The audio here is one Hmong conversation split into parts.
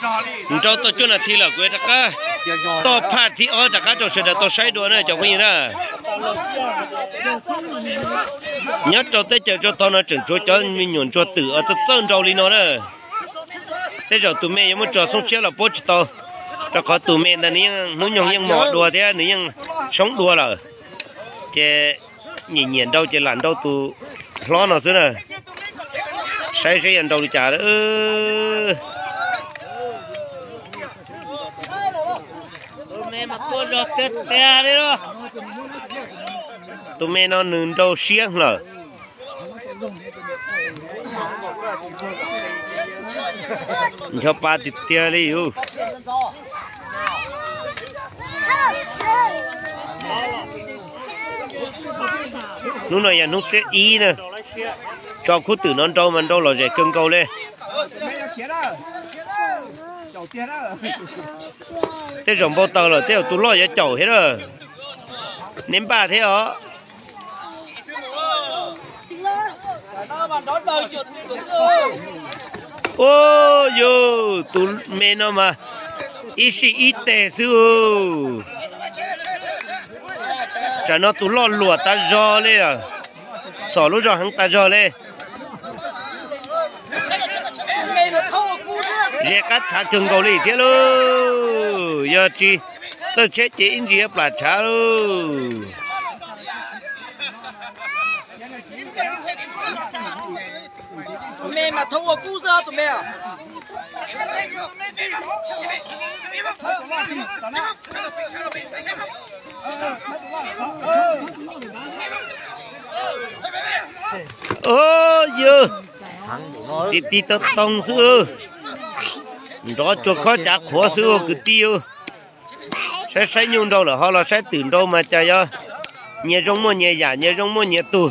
Nrau tau cuaj nas this lawm kuv rov qab toj phaj thib ob rov qab rau sawv daws tau saib dua na cov phooj ywg na. Nyob rau teb chaws Tsua Tog no tseem tshuav cov me nyuam ntsuag twm uas txawj txawj nrau li no na. Tej zaum tus me yuav muab tso xoob tshiab los puab tsis tau, rau qhov tus me ntawd nws yeej hnub nyoog yeej mos dua thiab nws yeej soob dua lawm. Ces nyiam nyiam nrau ces lam nrau tus hlob no xwb na. Saib seb yog nrau li cas. Tus me no nws nrau siab lawm. Ncho pa tiag tiag li. Hnub no yog hnub xiab ib na. Tso khub twm no nrau mas nrau lom zem kawg nkaus li. Tej zaum npau taws lawm tej zaum tus loj yuav caum thiab na. Neb npaj thiab os. Ua, yus tus me no mas ib sij ib teg xwb. Tsam no tus loj luam tas zog li, txhom lub zog heev tas zog li. Ze qab tshav kawg nkaus li thiab lauj. Yog tsis txawj tsheb ces ib ntsis yuav plam tshav lauj. Yus tig tig tau toog xwb. Nrov cuag khob cav qhuav xwb kwv tij. Saib saib nyuj nrau lawm ho los saib twm nrau mas cas yog nyias zoo muaj nyias yam, nyias zoo muaj nyias tug.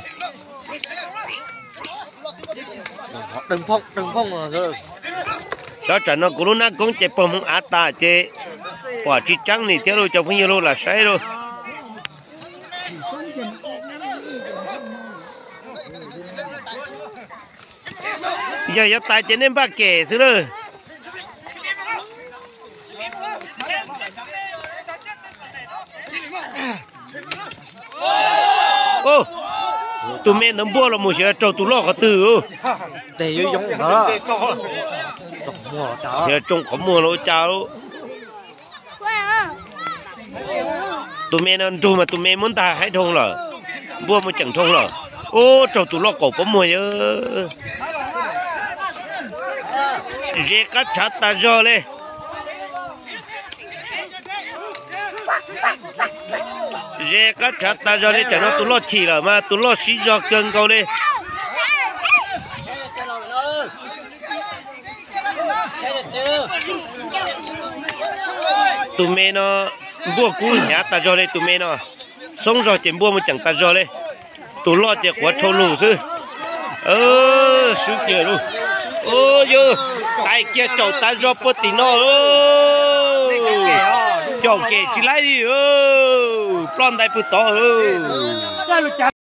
Xyov tsam no kuv lub nab koob ces pog hmoov av tas ces pom tsis tseeb li thiab lauj cov phooj ywg lauj, lam saib lauj. Yog yuav tais ces nej npaj kem xwb lauj. Tus me ntawd npuaj los mus xyov raug tus loj qhov twg. Xyov tsoo qhov muag los ua cas. Tus me no nrug mas tus me muab ntag haib dhoo lawm, npuaj mus ceem dhoo lawm. Ub, raug tus loj qaum pob muag. Ze qab tshav tas zog li. Ze qab tshav tas zog li, tsam no tus loj chim lawm mas tus loj siv zog kawg nkaus li. Tus me no npuaj kub hnyav tas zog li, tus me no xoob zog ces npuaj mus ceem tas zog li. Tus loj ces quav tshau lug xwb. Swb kiag lauj. Yog tais kiag caum tas zog puag tim no. Caum kem tsis laib li. Ploj ntais pw tod.